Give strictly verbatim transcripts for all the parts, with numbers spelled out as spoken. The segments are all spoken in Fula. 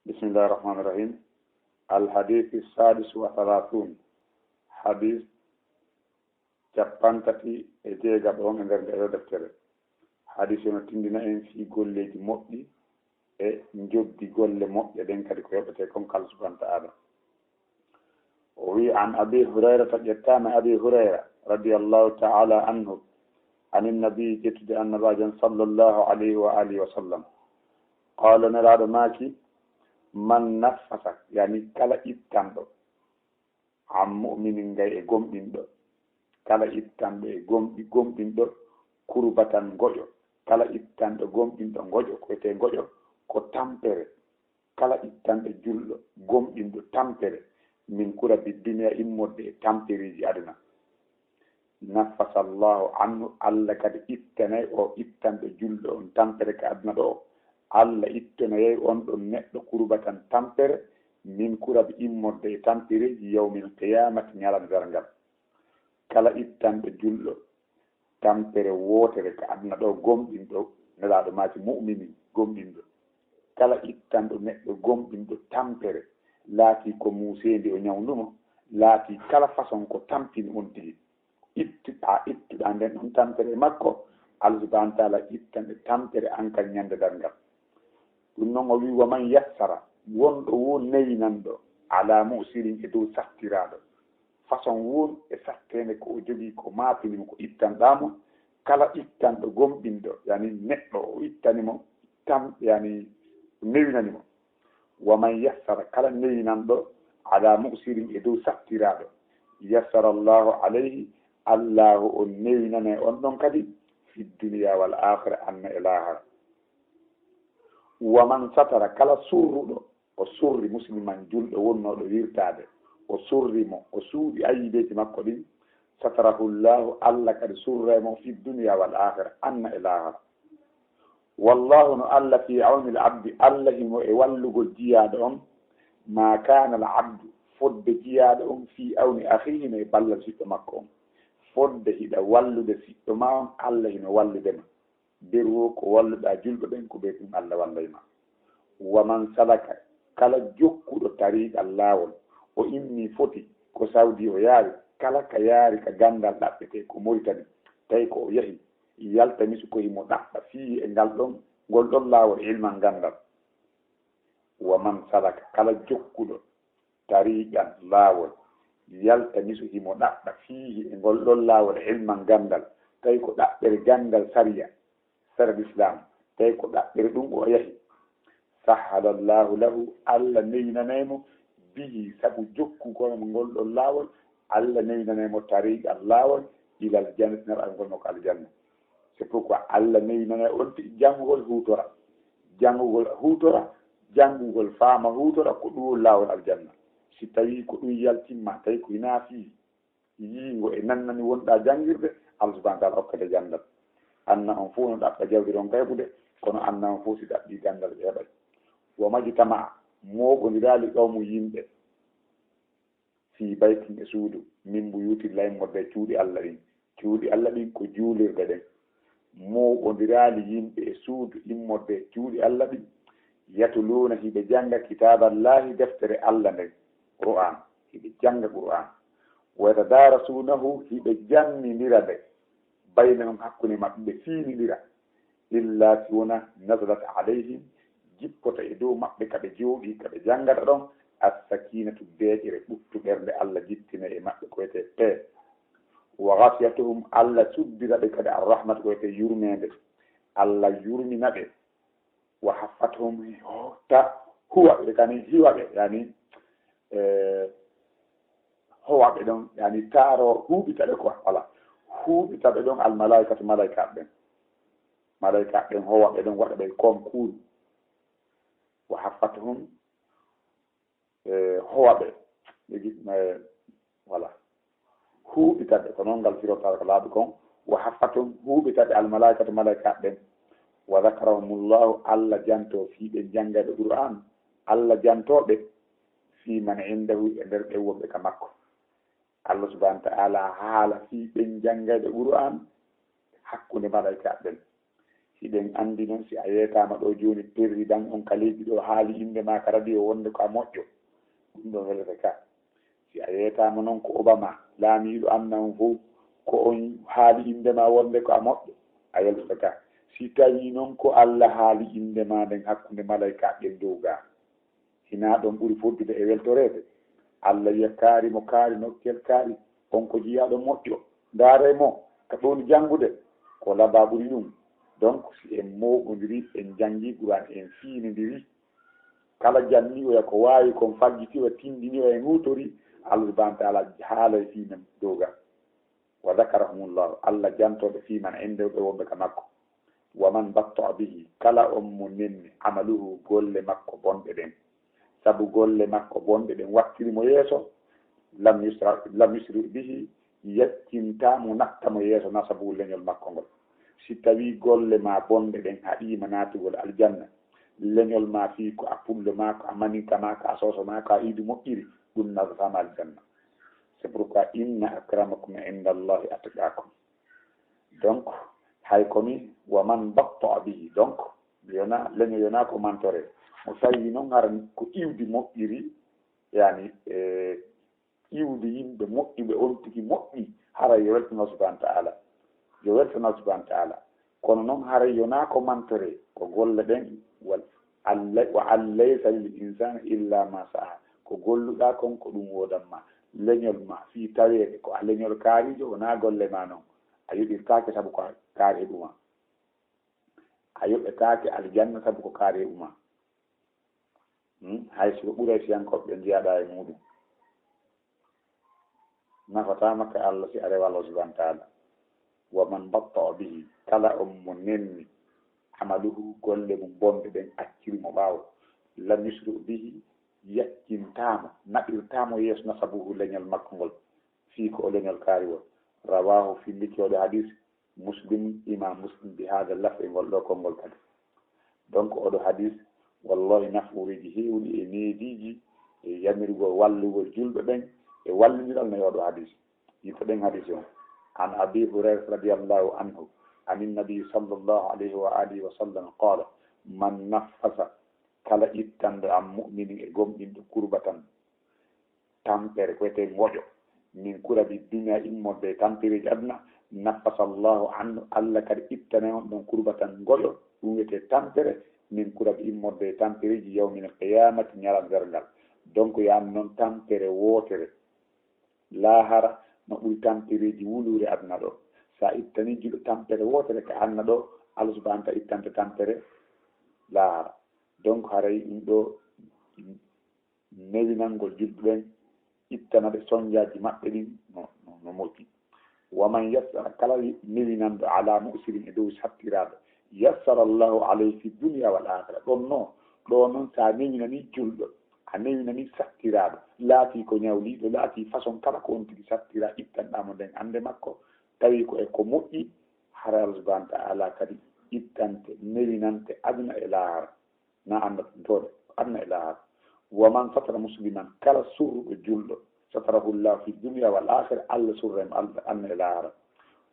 Bismillahi rahmani rahim. Al hadith sadis wa thalathun. Hadith cappantato e jeegaɓo on e nder nde ɗo deftere. Hadith o no tindina en fii golleeji moƴƴi e njoddi golle moƴƴe ɗen kadi ko yoɓetee kon ka Allah subhanahu wa ta'ala. O wi'i, an Abi Hurayrata, ƴettaama Abi Hurayra radiyallahu ta'ala anhu, anin nabi, ƴettude annabaajo on sallallahu alayhi wa alihi wa sallam. Qaala, nelaaɗo maaki, man naffasa, yani kala ittanɗo, an mu'minin ngay e gomɗinɗo, kala ittanɗo e gomɗi-, gomɗinɗo, kurbatan ngoƴo, kala ittanɗo gomɗinɗo ngoƴo, ko wiyetee ngoƴo, ko tampere, kala ittanɗo julɗo gomɗinɗo tampere, min kurabi duniya, immorde e tampereeji aduna. Naffasa Allahu anhu, Allah kadi ittanay o ittanɗo julɗo on tampere ka aduna ɗo. Allah ittanayay on ɗon neɗɗo kurbatan tampere, min kurabi immorde e tampereeji yawmil qiyamati, ñalande darngal. Kala ittanɗo julɗo tampere wootere ka aduna ɗo, gomɗinɗo, nelaaɗo maaki mu'mini gomɗinɗo. Kala ittanɗo neɗɗo gomɗinɗo tampere, laatii ko muuseendi o ñawndu mo, laatii kala façon ko tampini on tigi. Ittu-, a ittuɗaa nden ɗon tampere e makko, Allah subhanahu wa ta'ala ittan ɗe tampere an kan ñande darngal. Ɗum non o wi'i, wa man yassara, wonɗo wo newinanɗo, ala mu'sirin, e dow sattiraaɗo. Façon won e satteende ko o jogii ko maapini mo, ko ittanɗaa mo, kala ittanɗo gomɗinɗo, yani neɗɗo o ittani mo, tam, yani newinani mo. Wa man yassara, kala newinanɗo, ala mu'sirin, e dow sattiraaɗo, yassara Allahu alayhi, Allahu on newinanay on ɗon kadi, fi dunya wal akhira, anna e laahara. Wa man satara, kala surruɗo, o surri musliman julɗo wonnooɗo wirtaade, o surri mo, o suuɗi ayibeeji makko ɗin, satarahu Allahu, Allah kadi surray mo, fi dunya wal akhira, anna e laahara. Wallahu, no Allah fi awni al abdi, Allah himo e wallugol jiyaaɗo on, ma kana al abdu, fodde jiyaaɗo on, fi awni akhihi, no e ballal siɗɗo makko on. Fodde hiɗa wallude siɗɗo ma on, Allah hino wallude ma. Beru o ko walluɗaa julɓe ɓen, ko ɓe ɗum Allah wallay ma. Wa man salaka, kala jokkuɗo tariiqa laawol, o immii foti ko Sawdi o yaari, kala ka yaari ka ganndal ɗaɓɓetee ko Moritani, tawi ko o yahi, yaltamisu ko himo ɗaɓɓa fii e ngal ɗon, ngol ɗon laawol ilman ganndal. Wa man salaka, kala jokkuɗo tariiqan, laawol, yaltamisu himo ɗaɓɓa fiihi e ngol ɗon laawol ilman ganndal, tawi ko ɗaɓɓere ganndal sariya, sariya Islam, tawi ko ɗaɓɓere ɗum o yahi, sahhala Allahu lahu, Allah newinanay mo, bihi, sabu jokkugol mo ngol ɗon laawol, Allah newinanay mo tariiqan, laawol, ilal jannati, naɓal ngol mo ko aljanna. C'est pourquoi Allah newinanay on tigi janngugol huutora. Janngugol huutora, janngugol faama huutora, ko ɗum woni laawol aljanna. Si tawii ko ɗum yaltimma, tawi ko hinaa fii, yiingo e nannani wonɗaa janngirde, Allah subhanahu wa ta'ala hokkete ganndal. Anna on fof no ɗaɓɓa jawdi ɗon ka heɓude, kono anna on fof si ɗaɓɓii ganndal ɓe heɓay. Wa majtama'a, mooɓondiraali qawmu yimɓe, fii baytin e suudu, min buyuti llahi, immorde e cuuɗi Allah ɗin. Cuuɗi Allah ɗin ko juulirɗe ɗen. Mooɓondiraali yimɓe e suudu immorde e cuuɗi Allah ɗin. Yatluuna, hiɓe jannga, kitaaballahi, deftere Allah nden, Qur'aan, hiɓe jannga Qur'aan. Wa yatadarasuunahu, hiɓe jannindira nde, baynahum, hakkunde maɓɓe, ɓe fiinindira. Illa si wona, nazalat alayhim, jippoto e dow maɓɓe ka ɓe jooɗii, ka ɓe janngata ɗon, as-sakiinatu, deeƴere, ɓuttu ɓernde, Allah jittina e maɓɓe ko wiyetee paix. Wa ghashiyatuhum, Allah suddira ɓe kadi ar-rahmatu, ko wiyetee yurmeende. Allah yurmina ɓe. Wa haffathum, ta, huwa ɓe, kani hiwa ɓe, yani, eh, howa ɓe ɗon, yani taaro, huuɓita ɓe quoi, voilà. Huuɓita ɓe ɗon al-malaa'ikatu, malaa'ikaaɓe ɓen. Malaa'ikaaɓe ɓen howa ɓe ɗon, waɗa ɓe comme kuuru. Wa haffathum, eh, howa ɓe. Ɓe gi-, eh, voilà. Huuɓita ɓe, ko non ngal firotaako laaɓi kon. Wa haffathum, huuɓita ɓe al-malaa'ikatu, malaa'ikaaɓe ɓen. Wa dhakarahumullahu, Allah janto fii ɓen janngayɓe Qur'aan. Allah janto ɓe fii man indahu, e nder ɓen wonɓe ka makko. Allah subhanahu wa ta'ala haala fii ɓen janngayɓe Qur'aan hakkunde malaa'ikaaɓe ɓen. Hiɗen anndi noon, si a yeetaama ɗo jooni, président on ka leydi ɗo haali innde maa ka radio wonde ko a moƴƴo, ɗum ɗon welata ka. Si a yeetaama noon ko Obama, laamiiɗo aduna on fof, ko on haali innde maa wonde ko a moƴƴo, a weltata ka. Si tawii noon ko Alla haali innde maa nden hakkunde malaykaaɓe ɓen dow gaa, hinaa ɗon ɓuri foddude e weltoreede? Alla wiya, kaari mo kaari, nokkel kaari, on ko jiyaaɗo moƴƴo. Ndaaree mo, ka ɗon janngude, ko labaa ɓuri ɗum. Donc, si en mooɓondiri, en janngi Qur'an, en fiinindiri, kala janniiɗo ko waawi kon, faggitiiɗo, tinndiniiɗo, en huutori, Allah subhanahu wa ta'ala haalay fii men dow gaa. Wa dhakarahumullahu, Allah jantoo ɓe fii man indahum, ɓe wonɓe ka makko. Wa man batta'a bihi, kala on mo nenni, amaluhu, golle makko bonɗe ɗen. Sabu golle makko bonɗe ɗen wattiri mo yeeso, lam yusra, lam yusri bihi, yaccintaa mo, natta mo yeeso, nasabuhu, leñol makko ngol. Si tawii golle maa bonɗe ɗen haɗii ma naatugol aljanna, leñol maa fii ko a pullo maa, ko a maninka maa, ko a soso maa, ko a iidu moƴƴiri, ɗum naatataa ma aljanna. C'est pourquoi inna akramakum inda Allahi atqakum. Donc, hay ko mi, wa man batta'a bihi. Donc, yona, leño yona ko mantore. Mo tawi noon hara ko iwdi moƴƴiri, yani, e iwdi yimɓe moƴƴuɓe on tigi moƴƴi, hara yo weltano subhanahu wa ta'ala. Yo weltano subhanahu wa ta'ala. Kono noon hara yona ko mantore, ko golle ɗen, wal, alla, wa an laysa lil insani illa ma sa'a. Ko golluɗaa kon ko ɗum woodan ma. Leñol ma, fii taweede ko a leñol kaarijo, wonaa golle ma noon. A yoɓirtaake sabu ko a kaari heɓu ma. A yoɓetaake aljanna sabu ko kaari heɓu ma. Hmm? Hay si ko Quraysiyankooɓe ɓe njiyaɗaa e muuɗum. Nafataa ma ka Allah si a rewa Allah subhanahu wa ta'ala. Wa man batta'a bihi, kala on mo nenni, amaluhu, golle mum bonɗe ɗen acciri mo ɓaawo, lam yusri bihi, yaccintaa mo, naɓirtaa mo yeeso, nasabuhu, leñol makko ngol, fii ko o leñol kaariwol. Rawahu, filliti oɗo hadis, Muslim, Imam Muslim, bi hada lafz, e ngol ɗo konngol kadi. Donc, oɗo hadis, wallahi, nafuureeji heewɗi e neediiji e yamirgol wallugol julɓe ɓen e wallindiral no e oɗo hadis. Yittoɗen hadis on. An Abi Hurayrata radiyallahu anhu, anin Nabi sallallahu alayhi wa alihi wa sallam, qala, man naffasa, kala ittanɗo an mu'minin e gomɗinɗo kurbatan, tampere, ko wiyetee ngoƴo, min kurabi dunya, immorde e tampereeji aduna, naffasa Allahu anhu, Allah kadi ittanay on ɗon kurbatan ngoƴo, ɗum wiyetee tampere, min kurabi, immorde e tampereeji yawmil qiyamati, ñalal darngal. Donc, yaani noon tampere wootere laahara no ɓuri tampereeji wuluure aduna ɗo. Sa ittani juɗo tampere wootere ka aduna ɗo, Allah subhanahu wa ta'ala ittante tampere laahara. Donc, haray ɗum ɗo newinangol julɓe ɓen, ittana ɓe sonjaaji maɓɓe ɗin no, no, no moƴƴi. Wa man yassara, kala newinanɗo, ala musirin, e dow sattiraaɗo, yassara Allahu alayhi fi dunya wal akhira. Ɗon no, ɗo noon, sa newinani julɗo, a newinani sattiraaɗo, laatii ko ñawliiɗo, laatii façon kala ko on tigi sattira, ittanɗaa mo nden annde makko, tawi ko e ko moƴƴi, hara Allah subhanahu wa ta'ala kadi ittante, newinante aduna e laahara. Na annda ɗum to de, aduna e laahara. Wa man satara musliman, kala surruɗo julɗo, satarahu llahu fi dunya wal akhira, Allah surray mo, Allah, aduna e laahara.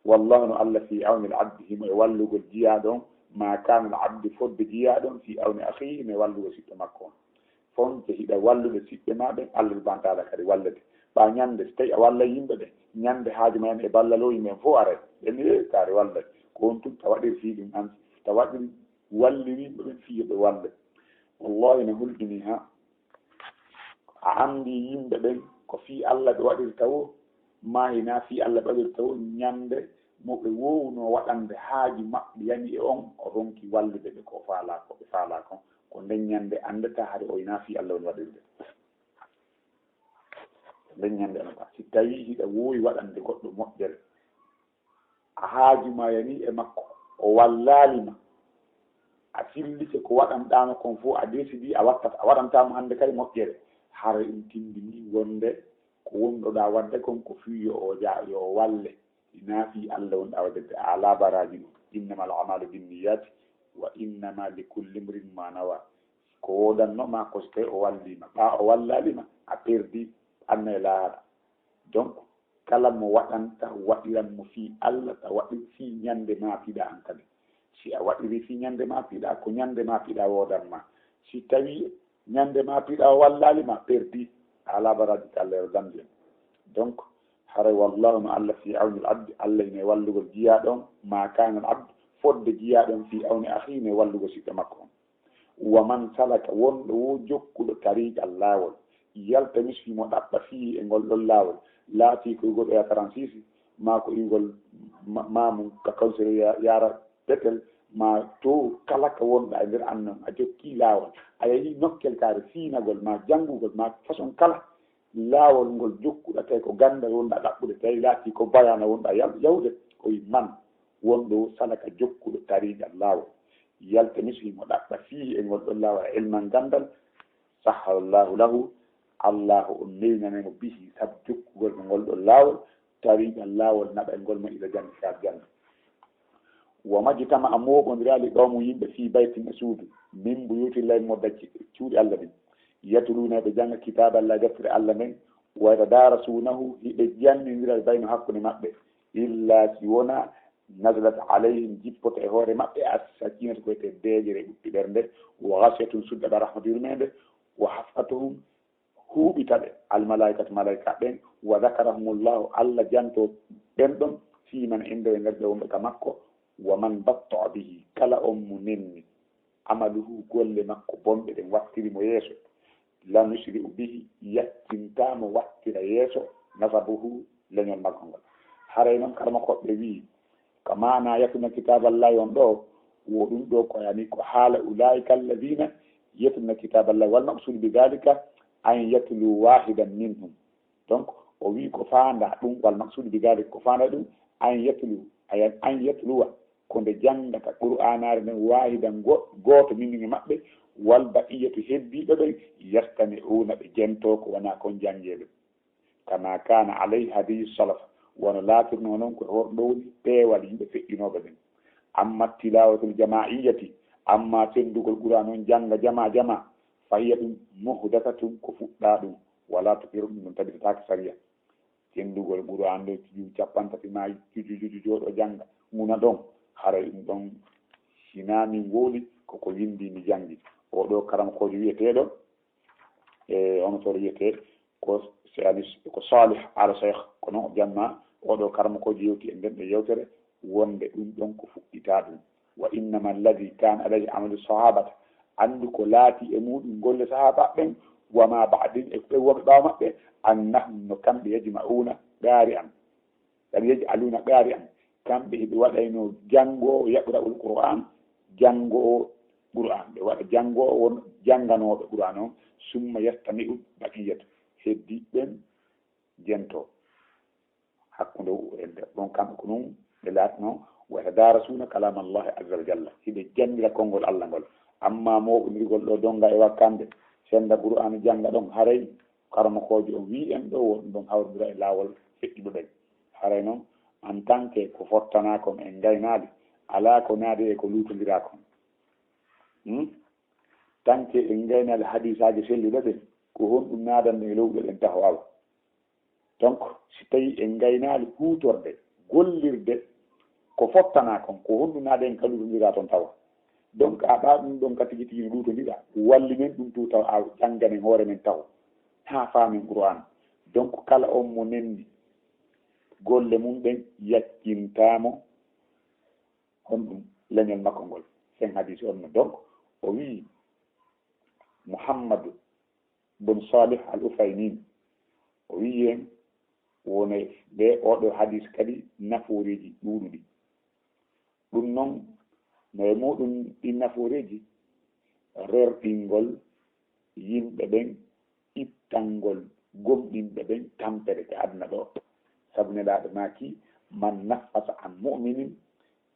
Wallahu, no Allah, fi awni al abdi, himo e wallugol jiyaaɗo on, ma kana al abdu, fodde jiyaaɗo on, fi awni akhihi, himo e wallugol siɗɗo makko on. Fonte hiɗa wallude siɓɓe ma ɓen, Allah subhanahu wa ta'ala kadi wallete. Ɓa ñande, so tawi a wallay yimɓe ɓen, ñande haaju ma en e ballal o, yimɓe ɓen fof aray. Ɓe ni, "Eh, kaari wallay. Ko on tun ta waɗir fii ɗum an, ta waɗir walliri yimɓe ɓen fii yo ɓe walle." Wallahi, no hulɓini ha. A anndi yimɓe ɓen ko fii Allah ɓe waɗirta wo, maa hinaa fii Allah ɓe waɗirta wo, ñande mo ɓe woowunoo waɗande haaju maɓɓe yani e on, o ronki wallude ɓe ko o faalaa ko, ɓe faalaa kon. Ko nden ñande anndata hari o hinaa fii Allah woni waɗirde. Nden ñande anndata. Si tawii hiɗa woowi waɗande goɗɗo moƴƴere, a haaju ma yani e makko, o wallaali ma, a fillike ko waɗanɗaano kon fof, a décidi a wattat, a waɗantaa mo hannde kadi moƴƴere, hara ɗum tindini wonde ko wonɗoɗaa waɗde kon ko fii yo o ja-, yo o walle, hinaa fii Allah wonɗaa waɗirde, a alaa baraaji ɗum. Innamal a'maalu binniyyaati wa innama likulli imri'in ma nawa. Ko woodanno ma ko so tawi o wallii ma, ɓaa o wallaali ma, a perdi, aduna e laahara. Donc, kala mo waɗanta, waɗiran mo fii Allah, ta waɗir fii ñande maatiɗaa han kadi. Si a waɗiri fii ñande ma piɗa, ko ñande ma piɗa woodan ma. Si tawi ñande ma piɗa o wallaali ma, perdi, a alaa baraaji ka Allah yo dandi en. Donc, haray wallahu ma Allah fii awni al abdi, Allah ine wallugol jiyaaɗo on, ma kana al abdu, fodde jiyaaɗo on fii awni akhi ine wallugol siɗɗo makko on. Wa man salaka, wonɗo wo jokkuɗo tariqal laawol, yaltamis fii mo ɗaɓɓa fii e ngol ɗon laawol, laatii ko igol oya trente-six, maa ko igol ma-, maamu ka konsere ya-, yaara betel, maa to kala ka wonɗa e nder annon, a jokki laawol, a yahi nokkel kaare fiinagol, maa janngugol, maa façon kala, laawol ngol jokkuɗa, tawi ko ganndal wonɗa ɗaɓɓude, tawi laatii ko bayaana wonɗa yal-, yahude, o wi man wonɗo salaka jokkuɗo tariqal laawol, yaltamis himo ɗaɓɓa fii e ngol ɗon laawol ilman ganndal, sahhalallahu lahu, Allahu on newnanay mo bihi, sabu jokkugol mo ngol ɗon laawol, tariqal laawol naɓay ngol mo ila janna ka janna. Wa majtama'a mooɓondiraali qawmun yimɓe fii baytin e suudu, min buyutillahi mo dacci cuuɗi Allah ɗin, yatluuna ɓe jannga kitaaballahi deftere Allah nden, wa yatadarasuunahu hiɓe jannindira baynahum hakkunde maɓɓe, illa si wona nazalat alayhim jippoto e hoore maɓɓe as-sakinatu ko wiyetee deeƴere ɓutti ɓernde, wa ghashiyatuhum sudda ɓe rahmatu yurmeende, wa hafatuhum huuɓita ɓe, al-malaa'ikatu, malaa'ika ɓen, wa zakarahumullahu, Allah janto ɓen ɗon, fii man indahu, e nder ɓe wonɓe ka makko, wa man batta'a bihi, kala on mo nenni, amaluhu, golle makko bonɗe ɗen wattiri mo yeeso, lam yusri'u bihi, yaccintaa mo wattira yeeso, nasabuhu, leñol makko ngol. Haray non, karamokooɓe ɓe wi'i, ka maana yatluuna kitaaballahi on ɗoo, wo ɗum ɗoo ko yani ko haala ulaa'ika alladhiina yatluuna kitaaballahi, wal maqsuudu bi dhaalika an yatluu waahidan minhum. Donc, o wi'i ko faandaa ɗum, wal maqsuudu bi dhaalika, ko faandaa ɗum, an yatluu, ay an yatluwa, ko nde janngata Qur'aanaare nden waahidan go-, gooto min e maɓɓe, wal baqiyyatu heddiiɓe ɓen yastami'uuna ɓe jentoo ko wonaa kon janngeede. Kama kana alayhi hadiyu salaf, wano laatirnoo non ko horɗo woni peewal yimɓe feƴƴinooɓe ɓen. Amma tilawatul jama'iyyati, amma senndugol Qur'aan on jannga jama jama, fa hiya ɗum muhdathatun ko fuɗɗaa ɗum, wala tuqiru ɗum ɗum tabitataake sariya. Senndugol Qur'aan ɗo cuju cappantati ma cuju cuju jooɗo jannga, nguna ɗon, haray ɗum ɗon sinaa min wowli, ko ko winndi mi janngi. Oo ɗoo karamokoojo wi'eteeɗo, e hono to wiyetee ko Seyalis, ko Salih Al Sheikh, kono jamma oo ɗoo karamokoojo yewti e nden ɗo yewtere wonde ɗum ɗon ko fuɗɗitaa ɗum. Wa innama alladhi kana alayhi amalu sahabata, anndu ko laati e muɗum golle sahaaba ɓen, wa ma ba'din e ɓe wonɓe ɓaawo maɓɓe, annahum no kamɓe yajma'una qari'an, kadi yaj'aluna qari'an, kamɓe hiɓe waɗayno janngoowo yaqra'ul Qur'an, janngoowo Qur'an, ɓe waɗa janngoowo won jannganooɓe Qur'an on, summa yastami'u baqiyatu, heddi ɓen jento hakkunde e nder ɗon kamɓe ko ɗum ɓe laatno, wa yatadarasuna kalam Allah azza wa jalla, hiɓe janndira konngol Allah ngol. Amma mooɓondirgol ɗo donnga e wakkande, sennda Qur'aanu jannga ɗon, haray karamokoojo on wi'i en ɗo won ɗon hawrondira e laawol feƴƴuɓe ɓen. Haray non, en tant que ko fottanaa kon en ngaynaali, alaa ko naadi e ko luutondiraa kon. Hmm? Tant que en ngaynaali hadiisaaji selluɗe ɗen, ko honɗum naadanɗen e lowɗe ɗen taho awa? Donc, si tawii en ngaynaali huutorde, gollirde, ko fottanaa kon, ko honɗum naaden ka luutondiraa ton tawa? Donc, a ɓaa ɗum ɗon ka tigi tigi no luutondiraa, walli men ɗum tun tawa a jannganen hoore men taho, haa faamen Qur'aan. Donc, kala on mo nenni golle mum ɗen, yaccintaa mo honɗum leñol makko ngol. Sen hadiisi on no, donc, o wi'i, Muhammadu bun Salih Al Uthaymin, o wi'i en, wona ɓe oɗo hadis kadi nafooreeji ɗuuɗuɗi. Ɗum non, no e muɗum ɗin nafooreeji, rerɗingol yimɓe ɓen, ittangol gomɗinɓe ɓen tampere ka aduna ɗo. Sabu Nelaaɗo maaki, man naffasa an mu'minin,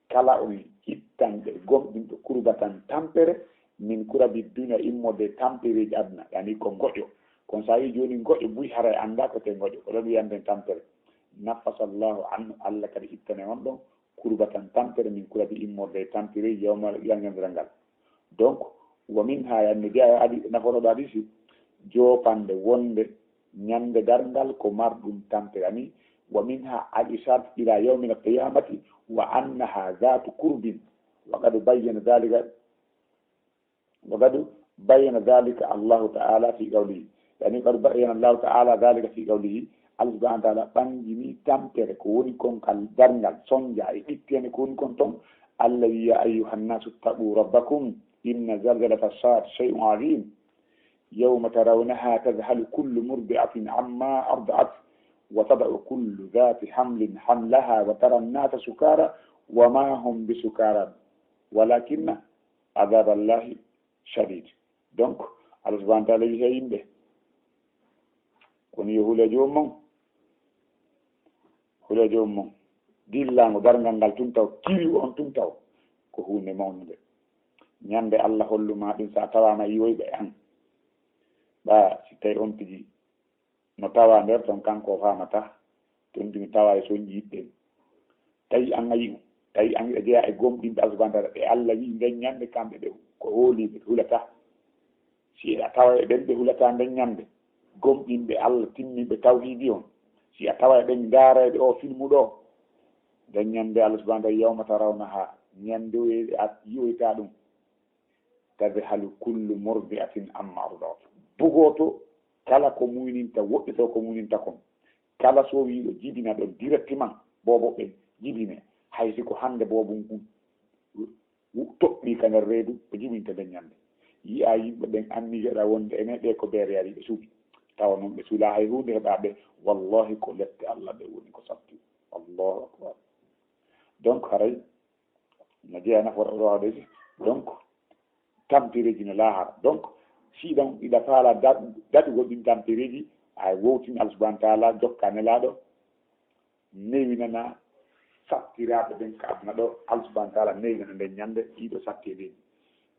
kala on ittanɓe gomɗinɗo kurbatan tampere, min kurabi dunya, immorde e tampereeji aduna, yani ko ngoƴo. Kono so a wi'i jooni ngoƴo buy, haray anndaa ko te ngoƴo, ko ɗon wiyanden tampere. Naffasa Allahu anhu, Allah kadi ittane on ɗon kurbatan tampere, min kurabi immorde e tampereeji yawmal qiyaama, ñalnde darngal. Donc, wa minha, yani no jeyaa e adi-, naforooɗo hadisi, joopande wonde ñande darngal ko marɗum tampere, ani, wa minha al isharatu ila yawmil qiyamati wa annaha zatu kurbin. وقد بين ذلك وقد بين ذلك الله تعالى في قوله. يعني قد بين الله تعالى ذلك في قوله. Allah subhanahu wa ta'ala ɓanngini tampere ko woni kon kal darngal, sonja e ɓitteende ko woni kon ton. Allah wi, يا أيها الناس اتقوا ربكم إن زلزلة الساعة شيء عظيم. يوم ترونها تذهل كل مرضعة عما أرضعت وتضع كل ذات حمل حملها وترى الناس سكارى وما هم بسكارى ولكن عذاب الله شديد. Donc, Allah subhanahu wa ta'ala wi he yimɓe, kono yo hule joomum mon, hule joomum mon. Dillango darngal ngal tun taw, kiri on tun taw, ko huunde mawnunde. Ñande Allah holluma ɗum, sa tawama yiwoyɓe an, ɓa si tawi on tigi no tawa nder ton, kanko o famata, ton tigi tawa e son yiɗɗen. Tawi an a yi'u, tawi an a jeya e gomɗinɓe Allah subhanahu wa ta'ala, ɓe Allah wi nden ñande kamɓe ɓe ko hooliɓe, ɓe hulata. Si a tawa e ɓen ɓe hulata nden ñande, gomɗinɓe Allah, timminɓe tawhidi on, si a tawa e ɓen ndaarayɓe o filmu ɗo, nden ñande Allah subhanahu wa ta'ala, يوم ترونها, ñande o a yi'oyta ɗum, تذهل كل مرضعة عما أرضعت. Bugoto kala ko muyninta, woɗɗito ko muyninta kon. Kala so wiiɗo jibina ɗon directement, bobo ɓe jibine. Hay si ko hande bobo ngun toɓɓi ka nder reedu, o jibinta nden ñande. Yi'a yimɓe ɓen anniyoɗa wonde ene ɓe ko beere yari ɓe suuɗi. Tawa non ɓe suula hay huunde heɓa ɓe, wallahi ko lette Allah ɓe woni ko sabti. Allahu akbar. Donc haray no jeeya nafoore oɗo hadisi. Donc tampireeji no laahara. Donc si ɗon iɗa faala daɗ-, daɗugol ɗin tampireeji, a wowtin Allah subhanahu wa ta'ala, jokka nelaaɗo, newinana sattiraaɓe ɓen ka aduna ɗo, Allah subhanahu wa ta'ala newinana nden ñande ɗiɗo satteedeeji.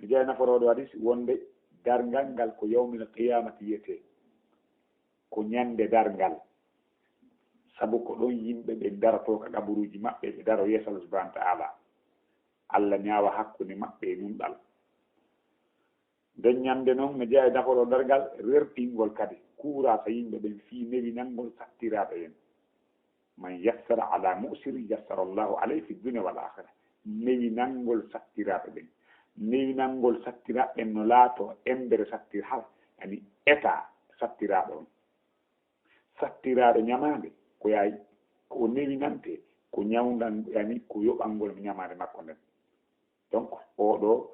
No jeeya nafoore oɗo hadisi wonde darngal ngal ko yawmil qiyamati wiyetee, ko ñande darngal. Sabu ko ɗon yimɓe ɓen daroto ka qaburuuji maɓɓe, ɓe daro yeeso Allah subhanahu wa ta'ala. Allah ñaawa hakkunde maɓɓe e nunɗal. Nden ñande non no jeeya e nafoore darngal rertingol kadi kuuraasa yimɓe ɓen fii newinangol sattiraaɓe ɓen. من يسر على معسر يسر الله عليه في الدنيا والآخرة. Newinangol sattiraaɓe ɓen. Newinangol sattiraaɓe ɓen no laato embere sattir-, har, yani état sattiraaɗo on. Sattiraaɗo ñamaande, ko yaay, ko o newinante, ko ñawndan, yani ko yoɓangol ñamaande makko nden. Donc, oɗo,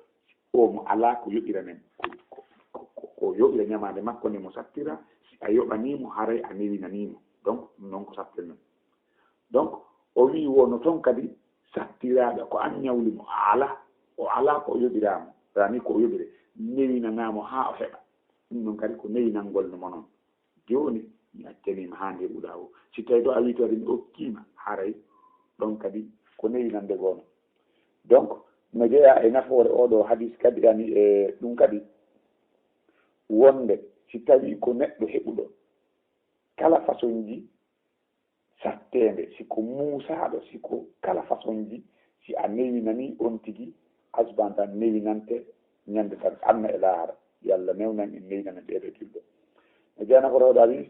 o mo alaa ko yoɓira nen, ko, ko, ko, ko yoɓira ñamaande makko nde mo sattira, si a yoɓanii mo, haray a newinanii mo. Donc, ɗum noon ko sattirnoo. Donc, o wii wono toon kadi sattiraaɗo ko an ñawli mo, a alaa, o alaa ko o yoɓiraa mo, yani ko o yoɓire, newinanaa mo haa o heɓa. Ɗum noon kadi ko newinangol no mo noon. Jooni, mi accanii ma haa nde ɓuɗa o. Si tawi ɗo a wii to kadi mi okkii ma, haray ɗon kadi ko newinande goono. Donc, no jeyaa e nafoore oo ɗoo hadis kadi, yani e ɗum kadi, wonde si tawii ko neɗɗo heɓuɗo kala façonji satteende, si ko muusaaɗo, si ko kala façonji, si a newinanii on tigi, asban tan newinante ñande tan, aduna e laahara. Yo Allah newnan en, newinana ɓeeɗo julɓe. No jeyaa nafoore oo ɗoo hadis,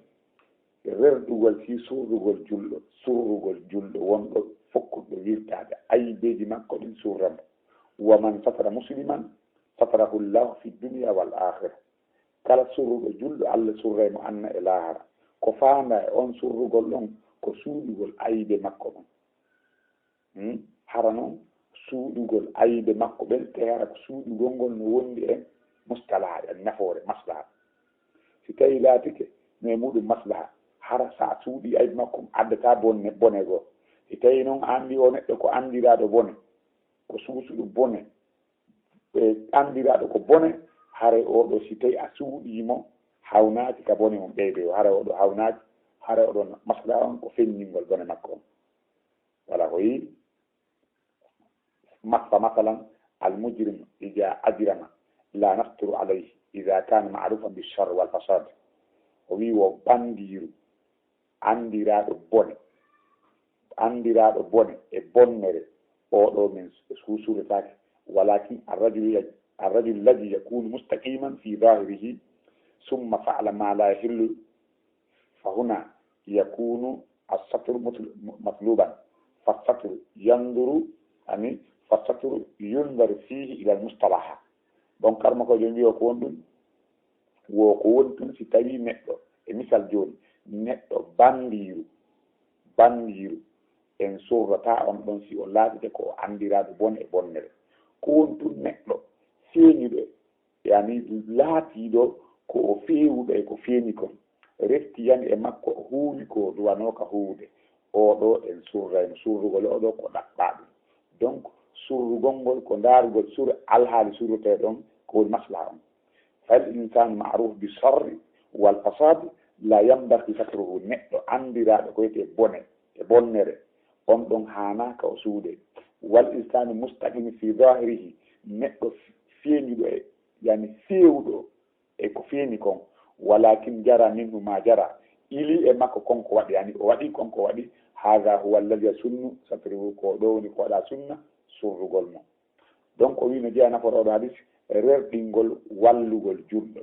rerdugol fii surrugol julɗo, surrugol julɗo wonɗo fokkuɗo wirtaade aybeeji makko ɗin surra mo. ومن ستر مسلما ستره الله في الدنيا والآخرة. Kala surruɗo julɗo, Allah surray mo aduna e laahara. Ko faandaa e on surrugol ɗon, ko suuɗugol aybe makko ɗon. Hmm? Hara non, suuɗugol aybe makko ɓen, tawi hara ko suuɗugol ngol no wondi e mustalaha, e nafoore, maslaha. Si tawi laatike no e muɗum maslaha, hara sa suuɗi aybe makko, addata bonne, bone goo. Si tawi non a anndi o neɗɗo ko anndiraaɗo bone, ko suusuɗo bone, e anndiraaɗo ko bone, haray oo ɗoo si tawi a suuɗii mo, hawnaaki ka bone on ɓeydoyo, haray oo ɗoo hawnaaki, haray oo ɗoo maslaha on ko feññingol bone makko on. Wala ko yii, masa-, masalan, المجرم إذا أجرم لا نستر عليه إذا كان معروفا بالشر والفساد. O wii wo banndiiru, anndiraaɗo bone, anndiraaɗo bone e bonnere, oo ɗoo min suusuretaake. ولكن الرجل يج-، الرجل الذي يكون مستقيما في ظاهره ثم فعل ما لا يحل فهنا يكون الستر مطل-، مطلوبا. فالستر ينظر، يعني، والستر ينظر فيه إلى المصطلح. Bon, karma ko jom wiyo ko won ɗum, wo ko woni tun si tawi neɗɗo, e misal jooni, neɗɗo banndiiru, banndiiru, en surrata on ɗon si o laatike ko o anndiraaɗo bone e bonnere. Ko won tun neɗɗo feeñuɗo, yani laatiiɗo ko o feewuɗo e ko feeñi kon. Refti yani e makko, o huuwi ko duwanooka huuwude. Oo ɗoo en surray mo, surrugol oo ɗoo ko ɗaɓɓaa ɗum. Donc, surrugol ngol ko ndaarugol sur alhaali surrotee ɗon ko woni maslaha on. فالإنسان المعروف بالشر والفساد لا ينبغي ستره. Neɗɗo anndiraaɗo ko wiyetee bone e bonnere, on ɗon haanaaka o suude. والإنسان المستقيم في ظاهره. Neɗɗo feeñuɗo e, yani feewuɗo e ko feeñi kon. ولكن جرى منه ما جرى. Ilii e makko kon ko waɗi, yani o waɗi kon ko waɗi. هذا هو الذي يسن ستره. Ko ɗoo woni ko waɗaa sunna surrugol mo. Donc, o wii no jeyaa nafoore oo ɗoo hadis, rerɗingol wallugol julɗo.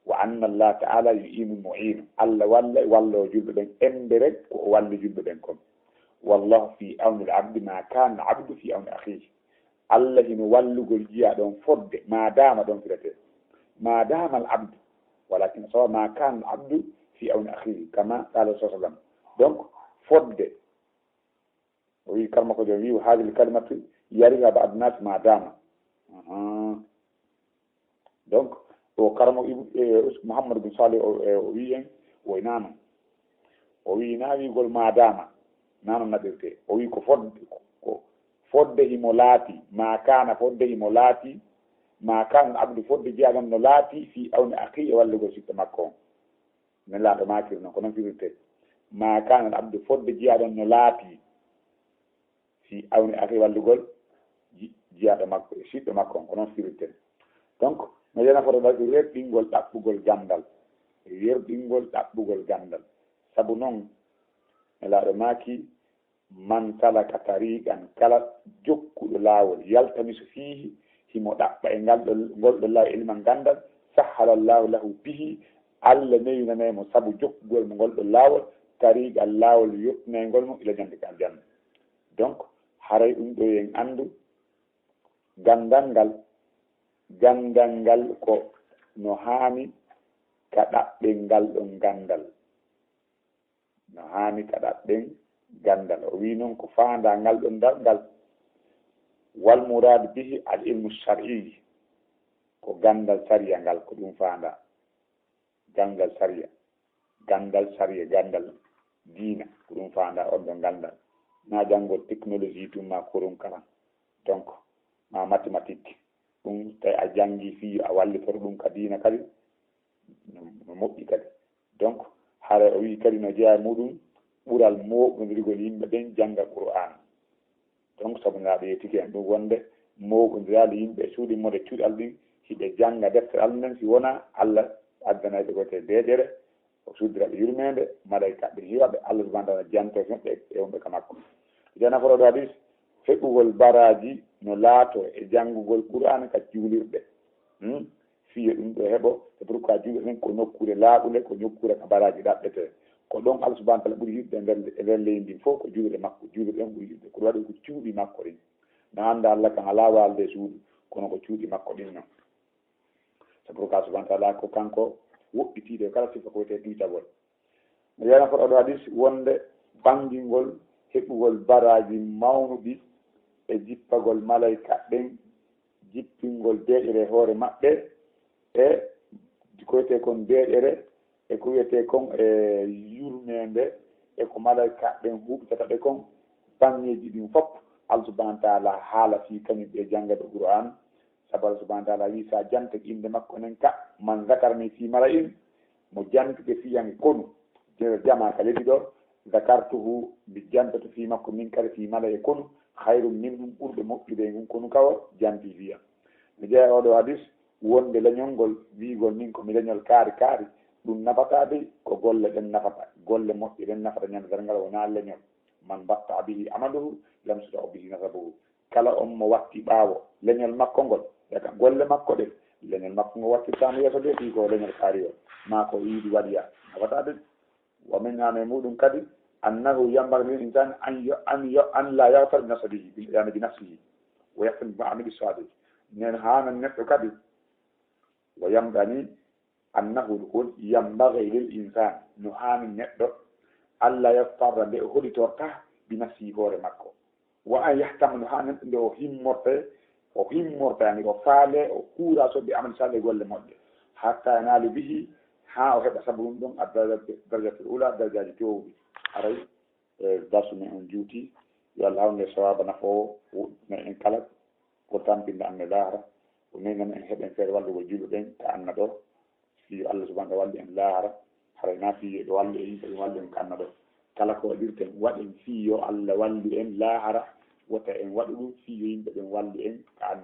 وأن الله تعالى يعين المعين. Allah walla, walloowo julɓe ɓen, emmbe rek ko o walli julɓe ɓen kon. والله في عون العبد ما كان العبد في عون أخيه. Allah hino wallugol jiyaaɗo on fodde, ma dama ɗon firetee. ما دام العبد، ولكن سواء ما كان العبد في عون أخيه، كما قال الرسول صلى الله عليه وسلم. Donc, fodde, o wii karma ko jom wii, هذه الكلمة يرثها بعض الناس ما دام. Ahan. Donc, o karmo Ibn, eh, Us-, Muhammad bin Salih o, eh, o wii en, o inano. O wii na wiigol ma dama, nano naɓirte. O wii ko fodde, ko fodde himo laati, ma kana fodde himo laati, ma kana abdu fodde jiyaaɗo no laati, fi awni akhi e wallugol siɗɗo makko on. Nelaaɗo maakiri noon, ko noon firirtee. Ma kana abdu fodde jiyaaɗo no laati, fi awni akhi wallugol ji-, jiyaaɗo makko e siɗɗo makko on, ko noon firirtee. Donc, no yana foto ɗaɗi rerɗingol ɗaɓɓugol ganndal. Rerɗingol ɗaɓɓugol ganndal. Sabu noon, Nelaaɗo maaki, man salaka tariqan, kala jokkuɗo laawol, yaltamisu fiihi, himo ɗaɓɓa e ngal ɗo, ngol ɗo laawol ilman ganndal, sahhala Allahu lahu bihi, Allah newinanay mo sabu jokkugol mo ngol ɗo laawol, tariqan, laawol yottinayngol mo ila jannde ka aljanna. Donc, haray ɗum ɗo en anndu, ganndal ngal, ganndal ngal ko no haani ka ɗaɓɓen ngal ɗon ganndal. No haani ka ɗaɓɓen ganndal. O wii noon ko faandaa ngal ɗon darngal. Wal muraadu bihi al ilmu shar'i, ko ganndal sariya ngal, ko ɗum faandaa. Ganndal sariya, ganndal sariya, ganndal diina, ko ɗum faandaa on ɗon ganndal. Na janngol technologie tun ma kurum kalan. Donc, ma mathématique. Ɗum tawi a janngi fii yo a wallitoro ɗum ka diina kadi, no, no moƴƴi kadi. Donc, hara o wii kadi no jeyaa e muɗum ɓural mooɓondirgol yimɓe ɓen jannga Qur'aana. Donc, sabu Nelaaɗo yettike en ɗum wonde mooɓondiraali yimɓe e cuuɗi mode cuuɗal ɗin, hiɓe jannga deftere Allah nden, si wonaa Allah addanay ɓe ko wiyetee deeƴere, o suddira ɓe yurmeende, malaykaaɓe hiwa ɓe, Allah subhanahu wa ta'ala janto e wonɓe ka makko. Jana foro ɗo hadis, heɓugol baraaji no laato e janngugol Qur'aana ka juulirɗe. Hmm? Fii yo ɗum ɗo heɓo, c'est pourquoi juulirɗe ɗen ko nokkuure laaɓunde, ko nokkuure ka baraaji ɗaɓɓetee. Ko ɗon Allah subhanahu wa ta'ala ɓuri yiɗde e nder, e nder leydi ndin fof, ko juulirɗe makko, juulirɗe ɗen ɓuri yiɗde. Ko ɗum waɗi ko cuuɗi makko ɗin. Na annda Allah kan alaa waalde e suudu, kono ko cuuɗi makko ɗin non. C'est pourquoi subhanahu wa ta'ala ko kanko woɗɗitiiɗo e kala sifa ko wiyetee ɗuytagol. Mi wi'ana ko ɗoo hadis wonde banngingol heɓugol baraaji mawnuɗi e jippagol malaykaaɓe ɓen, jippingol deeƴere e hoore maɓɓe, e ko wiyetee kon deeƴere, e ko wiyetee kon e yurmeende, e ko malaykaaɓe ɓen huuɓtata ɓe kon, banngeeji ɗin fof, Allah subhanahu wa ta'ala haala fii kañum ɓe janngata Qur'aan, Sabu Allah subhanahu wa ta'ala wii, so a jantike innde makko nden ka, man zakarani fii mala'in, mo jantike fii an e konu, je-, jama ka leydi ɗo, zakartuhu, mi jantoto fii makko min kadi fii mala'in e konu, khayrun minhum, ɓurɓe moƴƴude e ngun konu ka o janti fii an. Mi jeyaa oo ɗoo hadis, wonde leñol ngol, wiigol min ko mi leñol kaari kaari, ɗum nafataa dey, ko golle ɗen nafata, golle moƴƴe ɗen nafata ñande darngal, wonaa leñol. Man batta'a bihi amaluhu, lam yusra' bihi nasabuhu. Kala on mo watti ɓaawo leñol makko ngol, e ka golle makko ɗen, leñol makko ngol wattirtaa mo yeeso de, fii ko leñol kaariwol, maa ko o yiɗi waɗoya, nafataa de. Wa min, hano e muɗum kadi, annahu yanbaghi lil insani an yo, an yo, an la yaghtar bi nasabihi, bi, yani bi nafsihi. ويحتمل مع النبي الصادق. Nen hanan neɗɗo kadi, وينبغي أنه ينبغي للإنسان, no haani neɗɗo, ألا يغتر, nde o holitorta, بنفسه, hoore makko. وأن يهتم, no haani neɗɗo nde o himmorta, o himmorta, yani o faale, o kuura so bi amali saalih, golle moƴƴe. حتى ينال به, haa o heɓa sabu ɗum ɗon, الدرجة الأولى, darajaaji toowɗi. Aray, e darsu men on juuti. Yo Allah hawnu nde sawaaba nafoowo, woɗɗina en kala, ko tampinta amen laahara, o newnana en heɓen feere wallugol juulɓe ɓen ka aduna ɗoo, fii yo Allah subhanahu wa taala wallu en laahara, haray na fii yo ɓe wallu en, yimɓe ɓen wallu en ka aduna ɗoo. Kala ko waɗirten, waɗen fii yo Allah wallu en laahara, wota en waɗu ɗum fii yo yimɓe ɓen wallu en ka aduna.